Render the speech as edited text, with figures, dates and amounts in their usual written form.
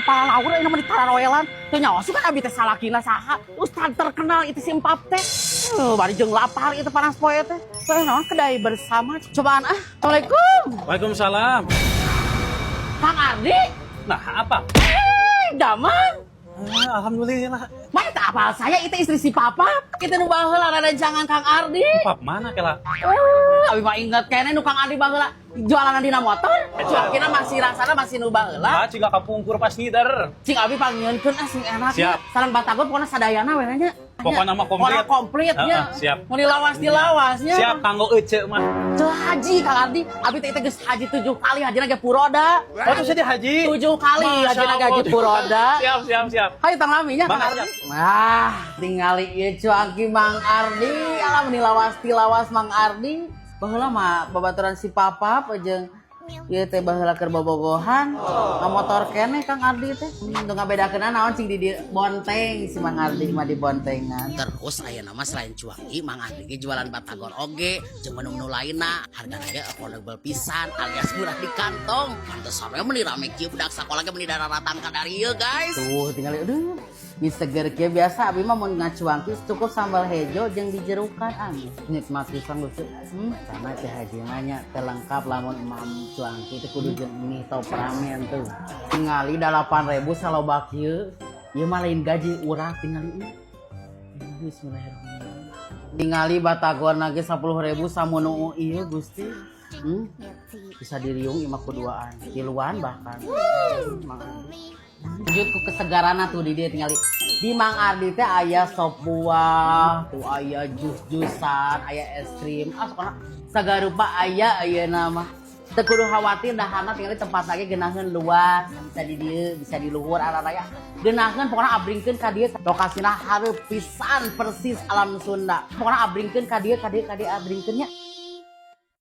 Palalaur ayeuna mah di tararoelan. Teu nyaho sugan abi teh salakina saha. Ustad terkenal itu si Empap teh. Bari jeung lapar itu panas poe teh. Teh naon kedai bersama. Cobaan ah. Assalamualaikum. Waalaikumsalam. Kang Ardi. Nah, apa? Eh, damang. Ah, alhamdulillah. Mana tak apal saya itu istri si Papa. Kita nu baheula rerencangan Kang Ardi. Pap mana kela? Oh, abi mah inget keneh nu Kang Ardi baheula jualan dina motor. Cuangkina masih rasana masih nu baheula. Ah, ciga kapungkur pas ngider. Cing abi pangnyieunkeun ah sing enak. Siap. Sareng batagor pokona sadayana we nya. Pokona mah komplit. Pokona komplit nya. Heeh, siap. Mun dilawas dilawasnya. Siap kanggo ece mah. Teu haji Kang Ardi, abi teh geus haji 7 kali, hajina ge puroda. Oh, terus jadi haji. 7 kali Masya hajina ge haji Allah. Puroda. Siap, siap, siap. Hayu tang lami nya Kang Mangga, Ardi. Wah, tingali ieu cuangki Mang Ardi, alah meni lawas tilawas Mang Ardi. Baheula mah babaturan si Papap jeung ieu teh baheula keur bobogohan. Ngamotor keneh Kang Ardi teh. Teu ngabedakeunna naon cing di bonteng si Mang Ardi mah di bontengan. Terus aya nama selain cuangki, Mang Ardi ge jualan batagor oge jeung menu-menu lainna, hargana ge affordable pisan alias murah di kantong. Pantesan we meuni rame kieu, budak sakola ge meuni daratang ka dieu, guys. Tuh tinggal aduh. Mie seger kieu biasa abi mah mun ngacuangki cukup sambal hejo jeung dijerukan, ah nikmat pisan lucu. Sama teh haji nanya teh lengkap lamun emam cuangki teh kudu jeung mie top ramen tuh. Tingali 8.000 saloba kieu. Ieu mah lain gaji urang tingali ieu. Bismillahirrahmanirrahim. Tingali batagor ge 10.000 samono ieu Gusti. Bisa diriung ieu mah kuduaan, tiluan bahkan. Mang Ardi. Lanjut ku kesegaran tuh di dia tinggal di Mang Ardi teh aya sop buah, tuh aya jus-jusan, aya es krim, ah pokona sagarupa aya ayeuna mah. Teu kudu khawatir daharna, tinggal di tempat lagi geunaheun luas, bisa di dieu, bisa di luhur araya. Geunaheun pokona abringkeun ka dieu, lokasina hareup pisan persis alam Sunda. Pokona abringkeun ka dieu ka dieu ka dieu abringkeun nya.